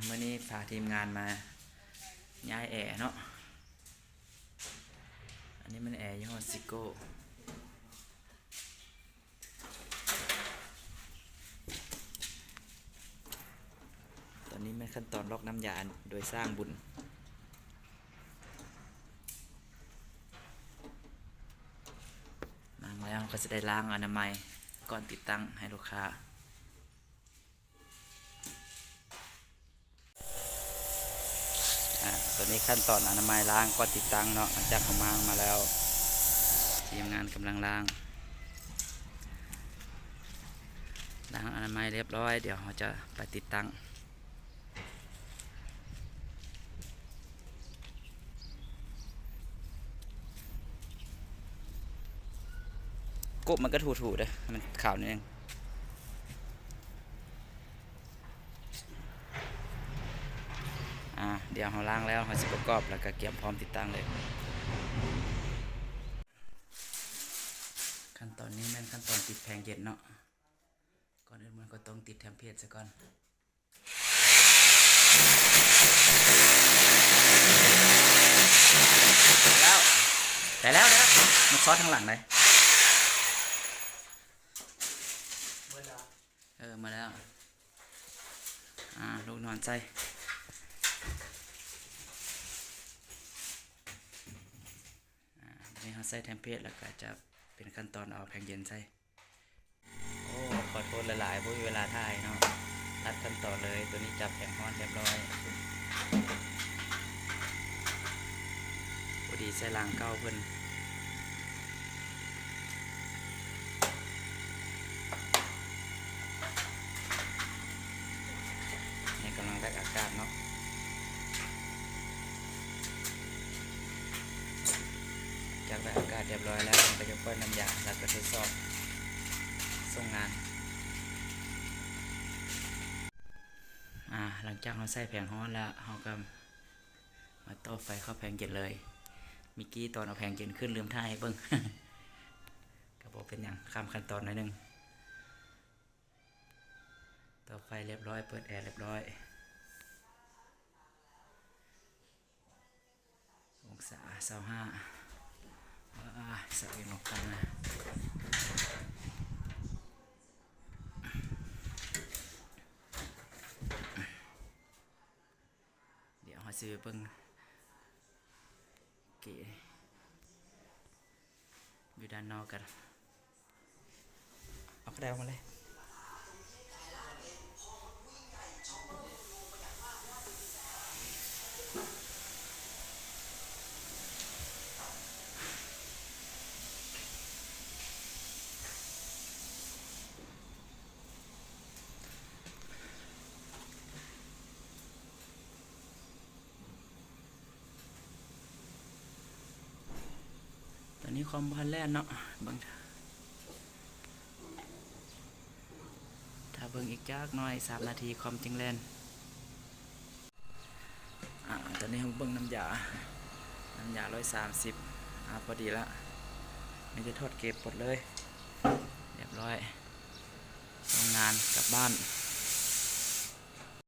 ມື້ນີ້ພາທີມງານມາຍ້າຍແອເນາະ. ອັນນີ້ແມ່ນແອຍີ່ຫໍ້ຊິໂກ້. ຕອນນີ້ແມ່ນຂັ້ນຕອນລອກນ້ຳຢາໂດຍຊ່າງບຸນ. ລ້າງແລ້ວເຮົາກໍຈະໄດ້ລ້າງອະນາໄມກ່ອນຕິດຕັ້ງໃຫ້ລູກຄ້າ. ອາ ຕອນນີ້ຂັ້ນຕອນອະນາໄມລ້າງກ່ອນຕິດຕັ້ງເນາະ. ຫຼັງຈາກເຮົາມ້າງມາແລ້ວ ທີມງານກຳລັງລ້າງ ລ້າງອະນາໄມຮຽບຮ້ອຍ ດຽວເຮົາຈະໄປຕິດຕັ້ງ. ກົບມັນກໍຖູໆເດີ້ ໃຫ້ມັນຂາວໜ້ອຍໜຶ່ງ. ອາ ດຽວເຮົາລ້າງແລ້ວ ເຮົາຊິປະກອບ ແລ້ວກໍກຽມພ້ອມຕິດຕັ້ງເລີຍ. ຂັ້ນຕອນນີ້ແມ່ນຂັ້ນຕອນຕິດແຜງເຢັນເນາະ. ກ່ອນອື່ນມັນກໍຕ້ອງຕິດແທມເພດຊະກ່ອນ. ໄດ້ແລ້ວ ໄດ້ແລ້ວ ມັນຊອດທາງຫຼັງໄດ໋. ເອີ ມາແລ້ວ. ອາ ລູກນອນໃສ່. ອາ ນີ້ເຮົາໃສ່ແທມເພດ ແລ້ວກໍຈະເປັນຂັ້ນຕອນເອົາແຜງເຢັນໃສ່. ໂອ້ ຂໍໂທດຫຼາຍໆ ບໍ່ມີເວລາຖ່າຍເນາະ ຕັດຂັ້ນຕອນເລີຍ. ໂຕນີ້ຈັບແຜງຮ້ອນຮຽບຮ້ອຍ ພໍດີໃສ່ລາງເກົ່າເພິ່ນ. ນີ້ກຳລັງແວັກອາກາດເນາະ. ຈາກໄດ້ອາກາດຮຽບຮ້ອຍແລ້ວ ເຮົາກໍຈະປ່ອຍນ້ຳຢາ ແລ້ວກໍທົດສອບສົ່ງງານ. ອາ ຫຼັງຈາກເຮົາໃສ່ແຜງຮ້ອນແລ້ວ ເຮົາກໍມາຕໍ່ໄຟເຂົ້າແຜງເຢັນເລີຍ. ເມື່ອກີ້ຕອນເອົາແຜງເຢັນຂຶ້ນລືມຖ່າຍໃຫ້ເບິ່ງ ກໍບໍ່ເປັນຫຍັງ ຂ້າມຂັ້ນຕອນໜ້ອຍໜຶ່ງ. ຕໍ່ໄຟຮຽບຮ້ອຍ ເປີດແອຮຽບຮ້ອຍ ອົງສາຊາວຫ້າ. ອາ ສະເອງລົງກັນນະ. ດຽວເຮົາຊິໄປເບິ່ງເກຢູ່ດ້ານນອກກັນ. ເອົາກະດາດອອກມາເລີຍ. ຕອນນີ້ຄອມບໍ່ທັນແລ່ນເນາະ ເບິ່ງ ຖ້າເບິ່ງອີກຈັກໜ້ອຍ ສາມນາທີຄອມຈຶ່ງແລ່ນ. ອາ ຕອນນີ້ເຮົາເບິ່ງນ້ຳຢາ ນ້ຳຢາຮ້ອຍສາມສິບ ອາ ພໍດີລະ ມີແຕ່ຖອດເກັບໝົດເລີຍ ຮຽບຮ້ອຍ ສົ່ງງານກັບບ້ານ.